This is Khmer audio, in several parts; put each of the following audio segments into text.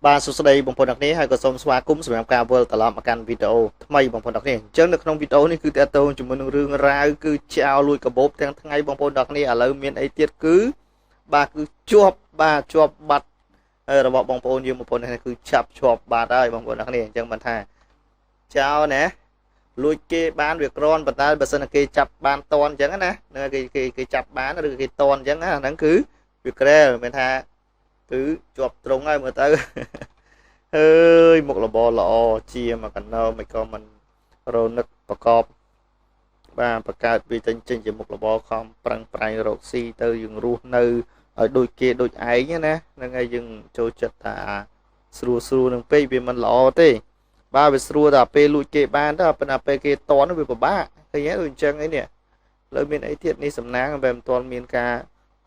បាទសួស្តីបងប្អូនអ្នកគ្នាហើយក៏សូមស្វាគមន៍សម្រាប់ការវិលត្រឡប់មកកាន់វីដេអូថ្មីបងប្អូនអ្នកគ្នាអញ្ចឹងនៅក្នុងវីដេអូនេះគឺទាក់ទងជាមួយនឹងរឿងរ៉ាវគឺចោលលួចកាបូបទាំងថ្ងៃបងប្អូនអ្នកគ្នាឥឡូវមានអីទៀតគឺបាទគឺជាប់បាទជាប់បាត់របស់បងប្អូនយើងបងប្អូនអ្នកគ្នាគឺចាប់ជាប់បាត់ហើយបងប្អូនអ្នកគ្នាអញ្ចឹងមិនថាចោលណាលួចគេបានវាក្រនប៉ុន្តែបើសិនតែគេចាប់បានតន់អញ្ចឹងណាគេគេគេចាប់បានឬគេតន់អញ្ចឹងណាហ្នឹងគឺវាក្រែលមិនថាគឺជាប់ត្រង់ហើយមើលទៅអើយមុខរបរល្អជាមួយកណោមិនក៏មិនរនឹកប្រកបបាទបង្កើតវាចេញចេញជាមុខរបរខំប្រឹងប្រែងរកស៊ីទៅយើងរស់នៅឲ្យដូចគេដូចឯងណាហ្នឹងហើយយើងចូលចិត្តថាស្រួលស្រួលនឹងពេកវាមិនល្អទេបាទវាស្រួលតែពេលលួចគេបានទៅប៉ុន្តែពេលគេតន់វាពិបាកឃើញទេដូចអញ្ចឹងអីនេះលើមានអីទៀតនេះសំណាងវាមិនទាន់មានការ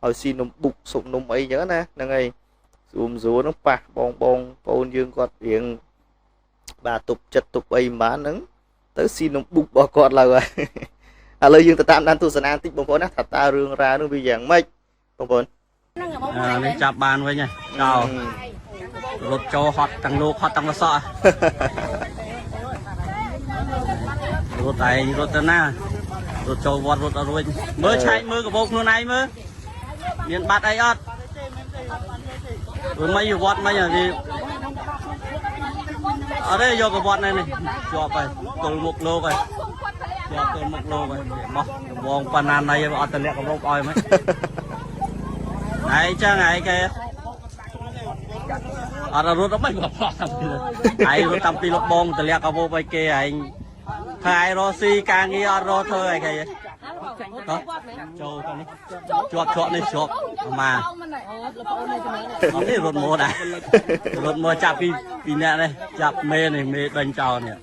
ឲ្យស៊ីនំបុកសុបនំអីចឹងណាហ្នឹងហើយស្រួលស្រួលហ្នឹងប៉ះបងបងប្អូនយើងគាត់រៀងបាទទប់ចិត្តទប់អីមិនបានហ្នឹងទៅស៊ីនំបុករបស់គាត់ឡើយឥឡូវយើងទៅតាមដានទស្សនាបន្តិចបងប្អូនណាថាតើរឿងរ៉ាវនោះវាយ៉ាងម៉េចបងប្អូន នេះចាប់បានវិញហើយចោលរត់ចូលហត់ទាំងលោកហត់ទាំងលសក់រត់ឯងរត់ទៅណារត់ចូលវត្តរត់អត់រួចមើលឆែកមើលកាបូបខ្លួនឯងមើលមានបាត់អីអត់មិនវត្តមិនវាអត់ទេយកកវត្តនេះជាប់ហើយទល់មុខលោកហើយជាប់ទល់មុខលោកហើយបោះរងប៉ុណ្ណាណីអត់តម្លាក់កបោបឲ្យមិនឯងចឹងឯងគេអត់រត់មិនបោះតាំងពីឯងរត់តាំងពីលោកបងតម្លាក់កបោបឲ្យគេឯងធ្វើឯងរកស៊ីការងារអត់រកធ្វើឯងគេចូលទៅនេះជាប់ជាប់នេះជាប់មកអត់នេះរត់មកដែររត់មកចាប់ពីអ្នកនេះចាប់មេនេះមេដេញចោលនេះ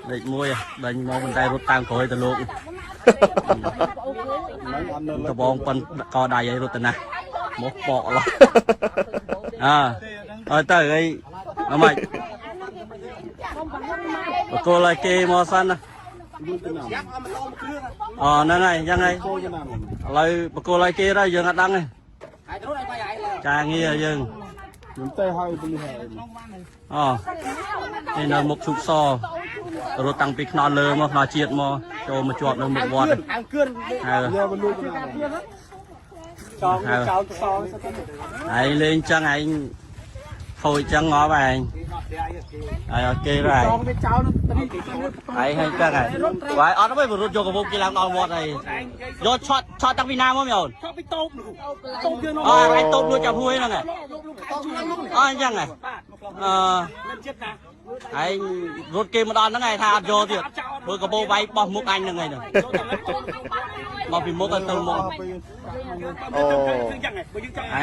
លេខ1ដេញមកប៉ុន្តែរត់តាមក្រោយទៅលោកដបងប៉ុនកដៃឲ្យរត់ទៅណាមកបកឡោះអើឲ្យទៅអីអមិនបកលឲ្យគេមកសិនណាអូហ្នឹងហើយអញ្ចឹងហើយឥឡូវបកលឲ្យគេទៅយើងអត់ដឹងទេការងារយើង ខ្ញុំទៅហើយប៉ូលីសហើយ អូនេះនៅមុខឈូកសរត់តាំងពីខ្នល់លើមកខ្នល់ជាតិមកចូលមកជាប់នៅមុខវត្តហើយ យកមកលួចណាចងចោលសង ឯងលេងចឹងឯងខូចចឹងងាប់ឯងហើយអូខេហើយ ចងវាចោលទៅ ឯងហើយចឹងហើយបាយអត់ទេរត់យកកាបូបគេឡើងដល់វត្តហើយយកឆត់ឆត់តាំងពីណាមកមីអូន ឆត់ពីតូបតូបយើង អើឯងតូបលួចចាប់ហួយហ្នឹងហ៎អើអញ្ចឹងហ៎អឺឯងរត់គេមកដល់ហ្នឹងឯងថាអត់យកទៀតធ្វើកាបូបវាយបោះមុខអញហ្នឹងឯងមកពីមុខទៅទៅមុខ អូ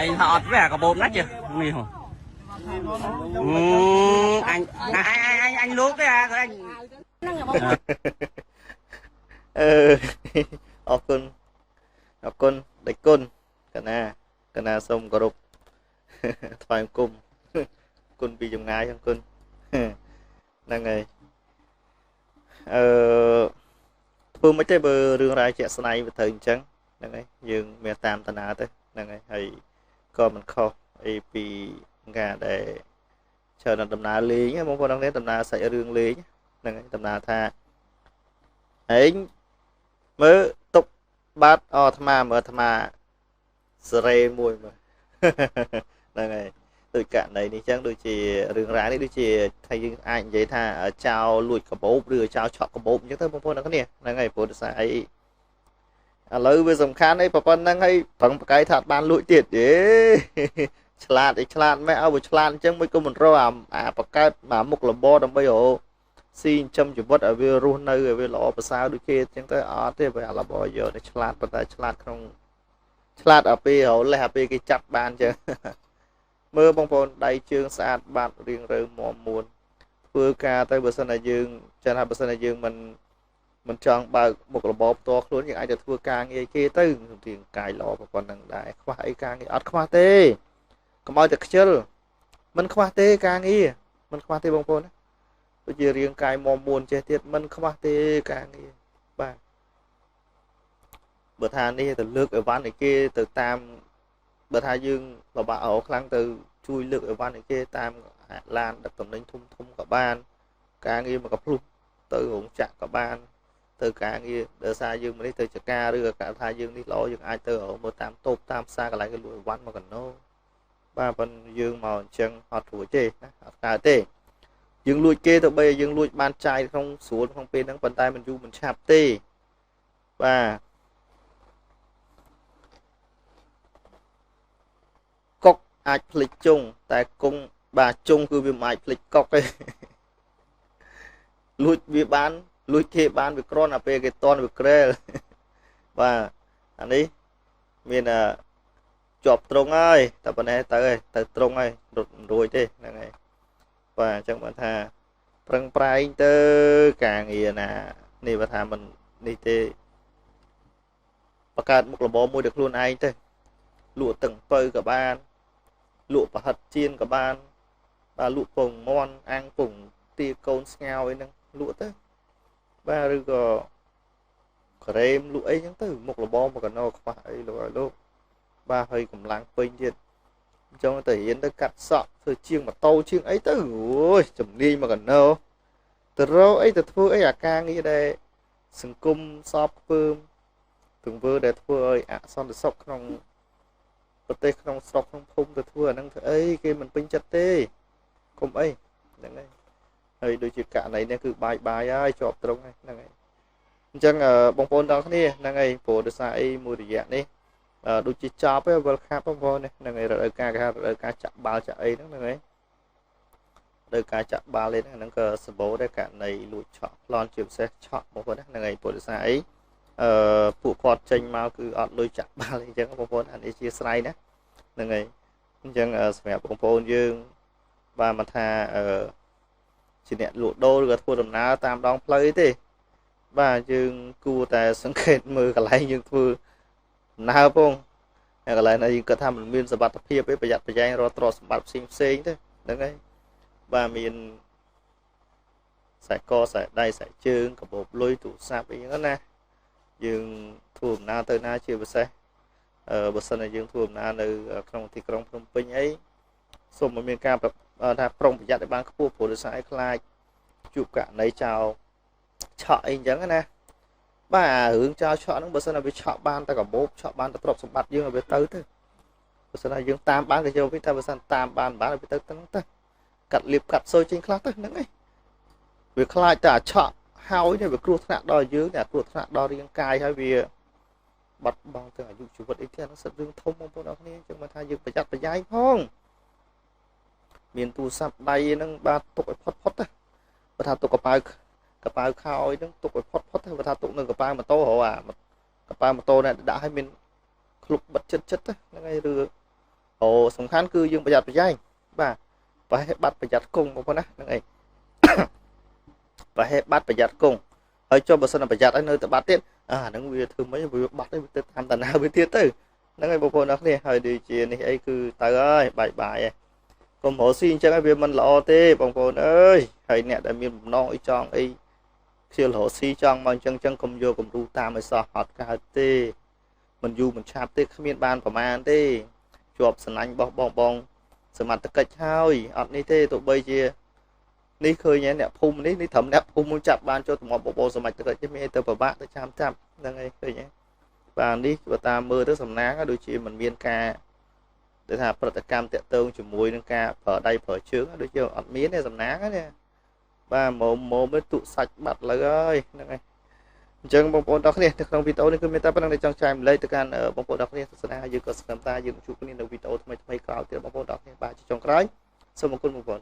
ឯងថាអត់ទេអាកាបូបណាចេះនេះហ៎អញអញអញអញលោកទេអាអញ អឺអរគុណអរគុណដេចគុណកណាកណាសូមគោរពថ្វាយគុំគុណពីចម្ងាយហ្នឹងគុណហ្នឹងហើយអឺធ្វើមិនទេបើរឿងរ៉ាវជាក់ស្ដែងវាត្រូវអញ្ចឹងហ្នឹងហើយយើងមានតាមតាណាទៅហ្នឹងហើយហើយក៏មិនខុសអីពីការដែលច្រើនដំណើរលេងបងប្អូនហ្នឹងដំណើរសាច់រឿងលេងហ្នឹងហើយដំណើរថាឯងមើលទុកបាត់អអាត្មាមើលអាត្មាសេរីមួយមើលហ្នឹងហើយដូចករណីនេះចឹងដូចជារឿងរ៉ាវនេះដូចជាថាយើងអាចនិយាយថាចោលលួចកាបូបឬចោលឆក់កាបូបអញ្ចឹងទៅបងប្អូនទាំងគ្នាហ្នឹងហើយព្រោះដោយសារអីឥឡូវវាសំខាន់អីប៉ុណ្្នឹងហើយប្រឹងប្រកែកថាអត់បានលួចទៀតទេឆ្លាតអីឆ្លាតម៉េចឲ្យវាឆ្លាតអញ្ចឹងមិនក៏មិនរកអាបកើតអាមុខរបរដើម្បីរកស៊ីចិញ្ចឹមជីវិតឲ្យវារស់នៅឲ្យវាល្អប្រសើរដូចគេអញ្ចឹងទៅអត់ទេបើអារបរយកតែឆ្លាតប៉ុន្តែឆ្លាតក្នុងឆ្លាតអាពេលរកលេសអាពេលគេចាប់បានអញ្ចឹងមើលបងប្អូនដៃជើងស្អាតបាត់រៀងរើមមួនធ្វើការទៅបើសិនតែយើងចាំថាបើសិនតែយើងមិនចង់បើកមុខរបរផ្ទាល់ខ្លួនយើងអាចទៅធ្វើការងារគេទៅរាងកាយល្អប៉ុណ្្នឹងដែរខ្វះអីការងារអត់ខ្វះទេកុំឲ្យតែខ្ជិលមិនខ្វះទេការងារមិនខ្វះទេបងប្អូនណាដូចជារាងកាយមមួនចេះទៀតមិនខ្វះទេការងារបាទបើថានេះទៅលើកអីវ៉ាន់ឲ្យគេទៅតាមបើថាយើងលំបាកអោខ្លាំងទៅជួយលើកអីវ៉ាន់ឲ្យគេតាម ឡានដឹកតំណែងធំធំក៏បានការងារមកកភ្លុះទៅរោងចក្រក៏បានទៅការងារដោយសារយើងនេះទៅចការឬក៏ថាយើងនេះល្អយើងអាចទៅរកមើលតាមតូបតាមផ្សារកន្លែងគេលក់អីវ៉ាន់មកកណោបាទប៉ុន្តែយើងមកអញ្ចឹងអត់រួចទេណាអត់កើតទេយើងលួចគេទៅបីឲ្យយើងលួចបានចាយក្នុងស្រួលក្នុងពេលហ្នឹងប៉ុន្តែមិនយូរមិនឆាប់ទេបាទកុកអាចភ្លេចជុងតែគង់បាទជុងគឺវាមិនអាចភ្លេចកុកទេលួចវាបានលួចគេបានវាក្រនអាពេលគេតន់វាក្រែលបាទអានេះមានជាប់ត្រង់ហើយតែប៉ុណ្ណេះទៅហើយទៅត្រង់ហើយរត់មិនរួចទេហ្នឹងហើយបាទអញ្ចឹងបានថាប្រឹងប្រែងទៅការងារណានេះបើថាមិននេះទេបង្កើតមុខរបរមួយដល់ខ្លួនឯងទៅលក់ទឹកអំពៅក៏បានលក់ប្រហិតចៀនក៏បានបាទលក់ពងមាន់អាំងពងទាកូនស្ងោអីហ្នឹងលក់ទៅបាទឬក៏ក្រែមលក់អីចឹងទៅមុខរបរមកកណោខ្វះអីលោកឲ្យលោកបាទហើយកម្លាំងពេញទៀតអញ្ចឹងទៅរៀនទៅកាត់សក់ធ្វើជាងម៉ូតូជាងអីទៅអូយជំនាញមកកណោទៅរកអីទៅធ្វើអីអាការងារដែលសង្គមសពខ្ពើមទង្វើដែលធ្វើឲ្យអសន្តិសុខក្នុងប្រទេសក្នុងស្រុកក្នុងភូមិទៅធ្វើអាហ្នឹងធ្វើអីគេមិនពេញចិត្តទេកុំអីហ្នឹងហើយហើយដូចជាករណីនេះគឺបាយបាយហើយជាប់ត្រង់ហើយហ្នឹងហើយអញ្ចឹងបងប្អូនទាំងគ្នាហ្នឹងហើយព្រោះដោយសារអីមួយរយៈនេះដូចជាចប់ហើយ World Cup បងប្អូនហ្នឹងហើយរដូវកាលគេហៅរដូវកាលចាក់បាល់ចាក់អីហ្នឹងហ្នឹងហើយរដូវកាលចាក់បាល់អីហ្នឹងក៏សម្បូរដែរករណីលួចឆក់ប្លន់ជាពិសេសឆក់បងប្អូនហ្នឹងហើយព្រោះដោយសារអីពួកគាត់ចេញមកគឺអត់លុយចាក់បាល់អីចឹងបងប្អូនអានេះជាស្រ័យណាហ្នឹងហើយអញ្ចឹងសម្រាប់បងប្អូនយើងបាទមកថាជាអ្នកលក់ដូរឬក៏ធ្វើដំណើរតាមដងផ្លូវទេបាទយើងគួរតែសង្កេតមើលកន្លែងយើងធ្វើដំណើរផងកន្លែងណាយើងគិតថាมันមានសុវត្ថិភាពទេប្រយ័ត្នប្រយែងរកទ្រព្យសម្បត្តិផ្សេងផ្សេងទៅហ្នឹងហើយបាទមានខ្សែកខ្សែដៃខ្សែជើងកាបូបលុយទូរស័ព្ទអីហ្នឹងណាយើងធ្វើដំណើរទៅណាជាពិសេសបើសិនជាយើងធ្វើដំណើរនៅក្នុងទីក្រុងភ្នំពេញអីសូមឲ្យមានការថាប្រុងប្រយ័ត្នឲ្យបានខ្ពស់ព្រោះដោយសារឲ្យខ្លាចជួបករណីចោលឆក់អីអញ្ចឹងណាបាទរឿងចោលឆក់ហ្នឹងបើសិនជាវាឆក់បានតែកាបូបឆក់បានតែទ្រព្យសម្បត្តិយើងឲ្យវាទៅទៅបើសិនជាយើងតាមបានក៏យកវិញតែបើសិនតាមបានបានឲ្យវាទៅទៅទៅកាត់លៀបកាត់សូយចេញខ្លះទៅហ្នឹងឯងវាខ្លាចតែអាឆក់ហើយនេះវាគ្រោះថ្នាក់ដល់យើងតែគ្រោះថ្នាក់ដល់រាងកាយហើយវាបាត់បង់ទាំងអាយុជីវិតអីទៀតហ្នឹងសិតរឿងធំបងប្អូនអរគ្នាអញ្ចឹងមកថាយើងប្រយ័ត្នប្រយែងផងមានទូរស័ព្ទដៃហ្នឹងបាទទុកឲ្យផុតផុតទៅបើថាទុកកប៉ៅខោអីហ្នឹងទុកឲ្យផុតផុតទៅបើថាទុកនៅកប៉ៅម៉ូតូរកអាកប៉ៅម៉ូតូនេះដាក់ឲ្យមានក្លុបបិទចិត្តចិត្តហ្នឹងហើយឬអូសំខាន់គឺយើងប្រយ័ត្នប្រយែងបាទប្រហែលបាត់ប្រយ័ត្នគង់បងប្អូនណាហ្នឹងឯងប្រហែលបាត់ប្រយ័ត្នគង់ហើយចុះបើសិនប្រយ័ត្នឲ្យនៅតែបាត់ទៀតអាហ្នឹងវាធ្វើម៉េចវាបាត់ទៅវាទៅតាមតាណាវាទៀតទៅហ្នឹងហើយបងប្អូនអរគ្នាហើយដូចជានេះអីគឺទៅហើយបាយបាយហើយកុំរកស៊ីអញ្ចឹងឲ្យវាមិនល្អទេបងប្អូនអើយហើយអ្នកដែលមានបំណងអីចង់អីខ្ជិលរកស៊ីចង់មកអញ្ចឹងអញ្ចឹងកុំយកគំរូតាមឲ្យសោះអត់កើតទេមិនយូរមិនឆាប់ទេគ្មានបានប្រមាណទេជាប់សំណាញ់របស់បងបងសមត្ថកិច្ចហើយអត់នេះទេទោះបីជានេះឃើញអ្នកភូមិនេះនេះត្រឹមអ្នកភូមិមួយចាប់បានចូលទំបបោសមត្ថកិច្ចទេមានទៅប្របាក់ទៅចាំចាប់ហ្នឹងហើយឃើញទេបាទនេះបើតាមមើលទៅសំណាងដូចជាមិនមានការដែលថាប្រតិកម្មតាក់ទងជាមួយនឹងការប្រើដៃប្រើជើងដូចជាអត់មានទេសំណាងណាបាទមុំមុំទៅទុសាច់បាត់លើហើយហ្នឹងហើយអញ្ចឹងបងប្អូនទាំងគ្នានៅក្នុងវីដេអូនេះគឺមានតែប៉ុណ្្នឹងដែលចង់ចែកម្លែកទៅកាន់បងប្អូនទាំងគ្នាទស្សនាយើងក៏សង្ឃឹមថាយើងនឹងជួបគ្នានៅវីដេអូថ្មីៗក្រោយទៀតបងប្អូនទាំងគ្នាបាទជាចុងក្រោយសូមអរគុណបងប្អូន